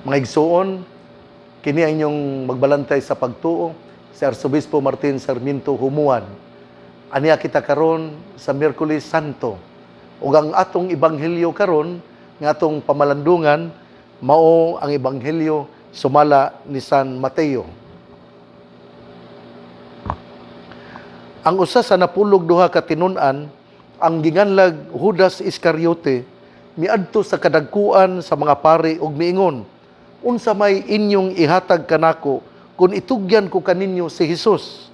Mga igsuon, kini ang inyong magbalantay sa pagtuo, si Arsobispo Martin Sarmiento Humuan. Aniya kita karon sa Miyerkules Santo. Ug ang atong ebanghelyo karon nga atong pamalandungan mao ang Ebanghelyo sumala ni San Mateo. Ang usa sa 12 ka tinun-an, ang ginganlag Judas Iscariote, miadto sa kadagkuan sa mga pari ug miingon, "Unsa may inyong ihatag kanako kung itugyan ko kaninyo si Hesus?"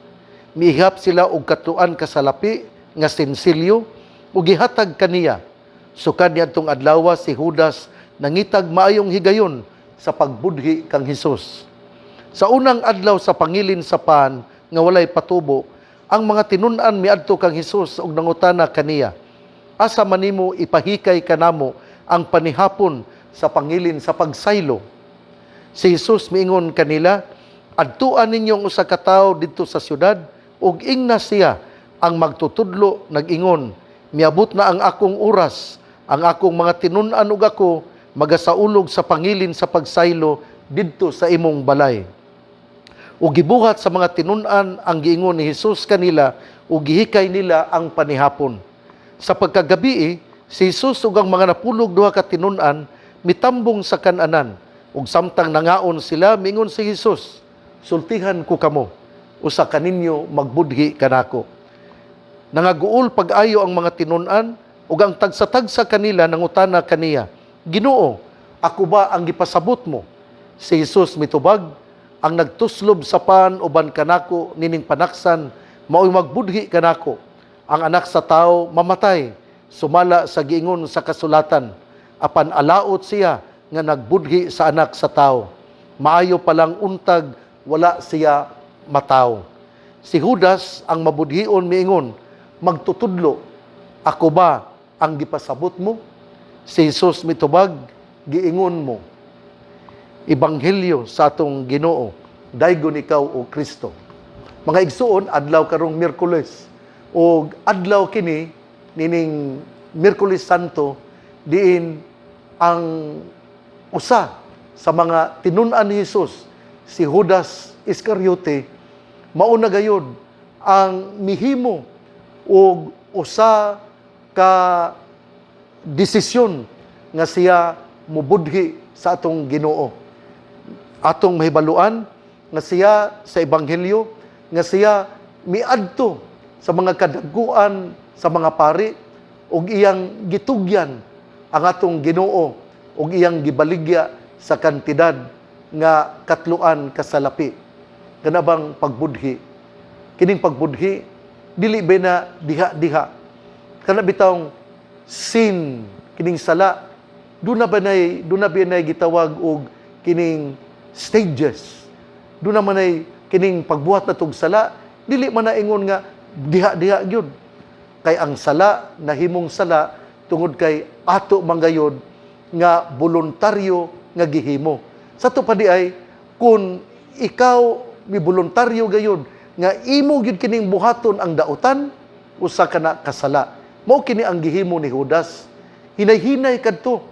Mihap sila og katluan ka salapi nga sinsilyo ug gihatag kaniya. Sukad niadtong adlaw, si Judas nangitag maayong higayon sa pagbudhi kang Hesus. Sa unang adlaw sa pangilin sa pan nga walay patubo, ang mga tinun-an miadto kang Hesus ug nangutana kaniya, "Asa man nimo ipahikay kanamo ang panihapon sa pangilin sa pagsaylo?" Si Jesus miingon kanila, "Adtuan ninyo ang usa ka tawo didto sa syudad ug ingna siya, 'Ang magtutudlo nag-ingon, miabot na ang akong oras, ang akong mga tinun-an ug ako magasaulog sa pangilin sa pagsaylo didto sa imong balay.'" Ug gibuhat sa mga tinun-an ang giingon ni Hesus kanila ug gihikay nila ang panihapon. Sa pagkagabii, si Jesus ug ang mga 12 ka tinun-an mitambong sa kan-anan. Ug samtang nangaon sila, mingon si Jesus, "Sultihan ko kamo, usa kaninyo magbudhi kanako." Nangaguol pag-ayo ang mga tinun-an ug ang tagsa-tagsa kanila nangutana kaniya, "Ginoo, ako ba ang gipasabot mo?" Si Jesus mitubag, "Ang nagtuslob sa pan uban kanako nining panaksan mao'y magbudhi kanako. Ang Anak sa Tao mamatay sumala sa giingon sa kasulatan, apan alaot siya nga nagbudhi sa Anak sa Tao. Maayo palang untag wala siya matawo." Si Judas ang mabudhion miingon, "Magtutudlo, ako ba ang gipasabot mo?" Si Jesus mitubag, "Giingon mo." Ebanghelyo sa atong Ginoo. Daygon ikaw, o Kristo. Mga igsuon, adlaw karong Miyerkules. O adlaw kini nining Miyerkules Santo diin ang usa sa mga tinun-an ni Jesus, si Judas Iscariote, mauna gayod ang mihimo og usa ka desisyon nga siya mubudhi sa atong Ginoo. Atong mahibaluan nga siya sa ebanghelyo nga siya miadto sa mga kadaguan sa mga pari ug iyang gitugyan ang atong Ginoo ug iyang gibaligya sa kantidad nga katluan kasalapi. Kana bang pagbudhi? Kining pagbudhi dili ba na diha-diha? Kana bitawng sin, kining sala, duna ba nay gitawag og kining stages? Duna man ay kining pagbuhat natog sala, dili man na ingon nga diha-diha gyud. Kay ang sala nahimong sala tungod kay ato manggayod nga voluntaryo nga gihimo. Sa ato pa di ay kung ikaw mi voluntaryo gayud nga imo gyud kining buhaton ang dautan, usa ka na kasala. Mao kini ang gihimo ni Judas. Hinay-hinay kadto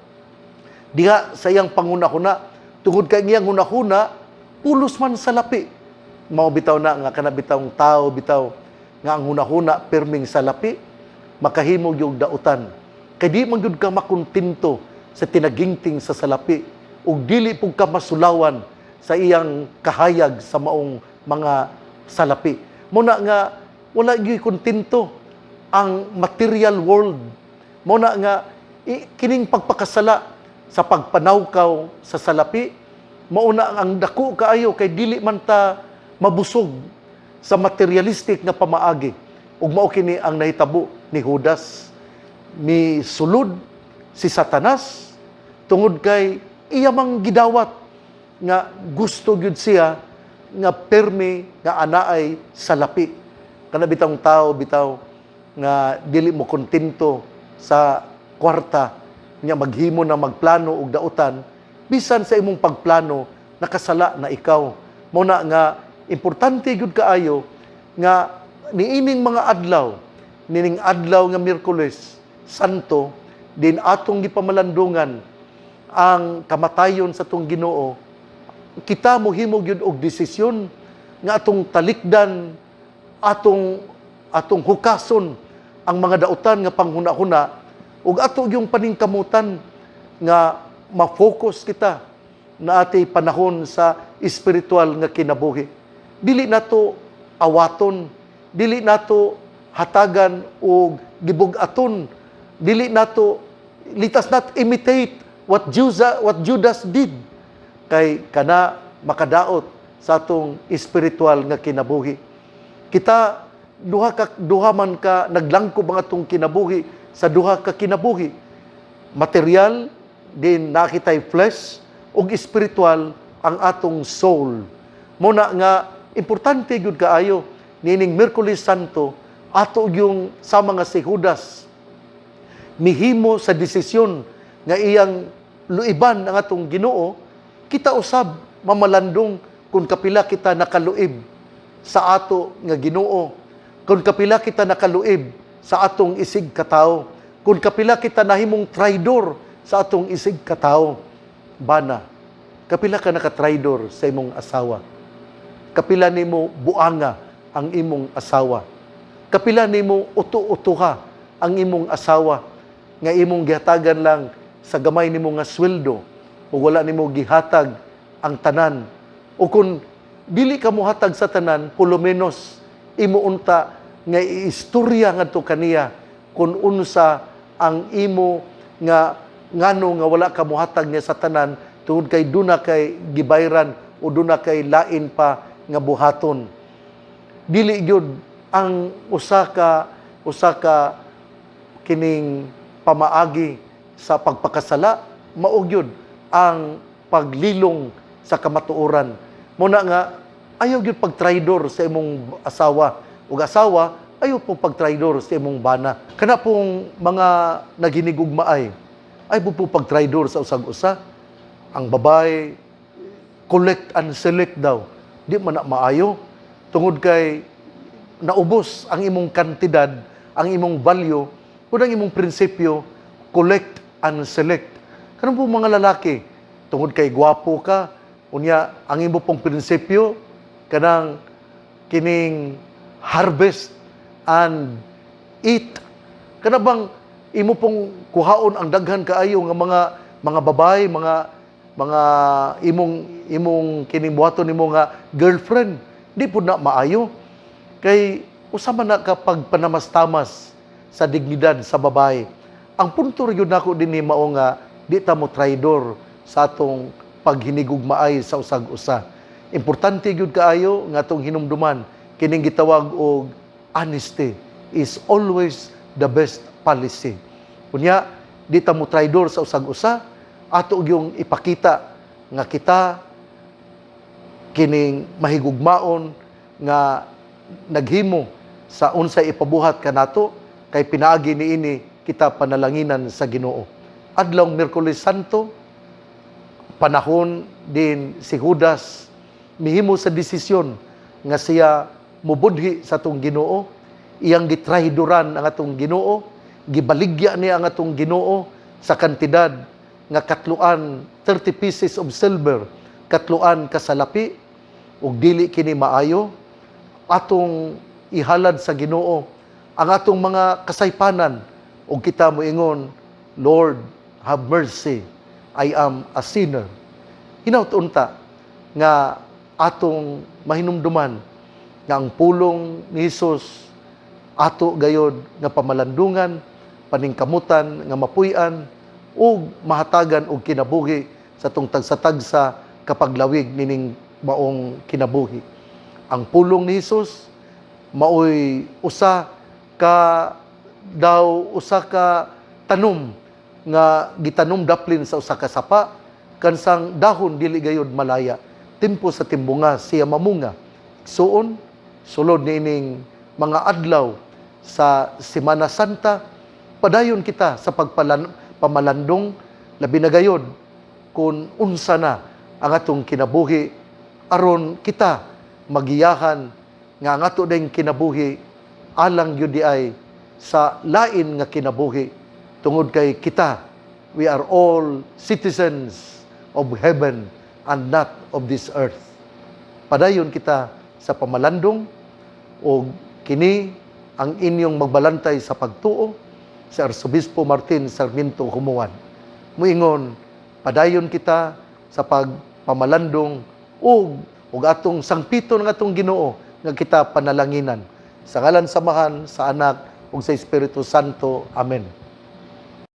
diha sa iyang panghunahuna tungod kay iyang hunahuna pulos man sa lapi. Mao bitaw na nga kana bitawng tao bitaw nga ang hunahuna perming sa lapi, makahimo gyud dautan. Kay di man gyud ka makontento sa tinaginting sa salapi ug dili pud ka masulawan sa iyang kahayag sa maong mga salapi. Mao na nga wala gyud kontento ang material world. Mao na nga kining pagpakasala sa pagpanawkaw sa salapi, mao na ang dako kaayo kay dili man ta mabusog sa materialistic nga pamaagi. Ug mao kini ang nahitabo ni Judas. Mi sulod si Satanas tungod kay iya mang gidawat nga gusto gyud siya nga permi nga anaay salapi. Kana bitawng tao bitaw nga dili mo kontento sa kwarta nya maghimo na magplano og dautan, bisan sa imong pagplano nakasala na ikaw. Mao na nga importante gyud kaayo nga niining mga adlaw, nining adlaw nga Miyerkules Santo din, atong gipamalandungan ang kamatayon sa atong Ginoo, kita mohimo gyud og desisyon nga atong talikdan, atong hukason ang mga dautan nga panghuna-huna ug ato yung paningkamutan nga ma-focus kita na ati panahon sa espiritual nga kinabuhi. Dili nato awaton, dili nato hatagan og gibug-aton, dili nato, let us not imitate what Judas did, kay kana makadaot sa atong espiritual nga kinabuhi. Kita duha man ka naglangkob ang atong kinabuhi sa duha ka kinabuhi. Material din nakitay flesh ug espiritual ang atong soul. Muna nga importante gyud kaayo niining Miyerkules Santo, ato yung sa mga si Judas mihimo sa desisyon nga iyang luiban ang atong Ginoo, kita usab mamalandong kung kapila kita nakaluib sa ato nga Ginoo, kung kapila kita nakaluib sa atong isig katawo, kung kapila kita nahimong traidor sa atong isig katawo. Bana, kapila ka nakatraidor sa imong asawa? Kapila nimo buanga ang imong asawa? Kapila nimo uto-utoha ang imong asawa nga imong gihatagan lang sa gamay nimo nga sweldo o wala nimo gihatag ang tanan? O kung dili ka mohatag sa tanan, pulo menos imo unta nga iistorya ngadto kaniya kung unsa ang imo nga ngano nga wala ka mohatag niya sa tanan, tungod kay duna kay gibayran o duna kay lain pa nga buhaton. Dili gyud ang usa ka kining pamaagi sa pagpakasala mao gyud ang paglilong sa kamatuoran. Muna nga ayaw gyud pagtraidor sa imong asawa, ug asawa, ayaw po pagtraidor sa imong bana. Kana pong mga naghinigugmaay, ay po pagtraidor sa usag-usa. Ang babae, collect and select daw. Di man na maayo tungod kay naubos ang imong kantidad, ang imong value, kung ang imong prinsipyo, collect and select. Kanang po mga lalaki, tungod kay gwapo ka, unya ang imo pong prinsipyo, kanang kining harvest and eat. Kana bang imo pong kuhaon ang daghan kaayo nga mga babae, mga imong kining buhaton nimo nga girlfriend, di pud na maayo. Kay usa man na kapag panamastamas sa dignidad sa babae. Ang punto ra gyud nako dinhi mao nga di ta mo traidor sa atong paghinigugmaay sa usag-usa. Importante gyud kaayo nga atong hinumduman kining gitawag og honesty is always the best policy. Unya, di ta mo traidor sa usag-usa, ato yung ipakita nga kita kining mahigugmaon nga naghimo sa unsay ipabuhat kanato, kay pinaagi niini kita panalanginan sa Ginoo. Adlawng Miyerkules Santo, panahon din si Judas mihimo sa desisyon nga siya mubudhi sa atong Ginoo, iyang gitraidoran ang atong Ginoo, gibaligya niya ang atong Ginoo sa kantidad nga katluan 30 pieces of silver, katluan ka salapi, ug dili kini maayo. Atong ihalad sa Ginoo ang atong mga kasaypanan ug kita moingon, "Lord, have mercy, I am a sinner." Hinaut unta nga atong mahinumduman nga ang pulong ni Hesus ato gayod nga pamalandungan, paningkamutan nga mapuy-an ug mahatagan og kinabuhi sa atong tagsa-tagsa kapaglawig nining maong kinabuhi. Ang pulong ni Hesus maoy usa ka daw usa ka tanom nga gitanom daplin sa usa ka sapa, kansang dahon dili gayod malaya, timpo sa timbunga siya mamunga. Suon, sulod niining mga adlaw sa Semana Santa, padayon kita sa pamalandong, labi na gayod kung unsa na ang atong kinabuhi, aron kita magiyahan nga ang ato ding kinabuhi alang gyud di ay sa lain nga kinabuhi, tungod kay kita We are all citizens of heaven and not of this earth. Padayon kita sa pamalandong o kini ang inyong magbalantay sa pagtuo, si Arsobispo Martin Sarmiento Humuan. Muingon, padayon kita sa pagpamalandong ug atong sangpiton ng atong Ginoo nga kita panalanginan. Sa ngalan sa Amahan, sa Anak ug sa Espiritu Santo. Amen.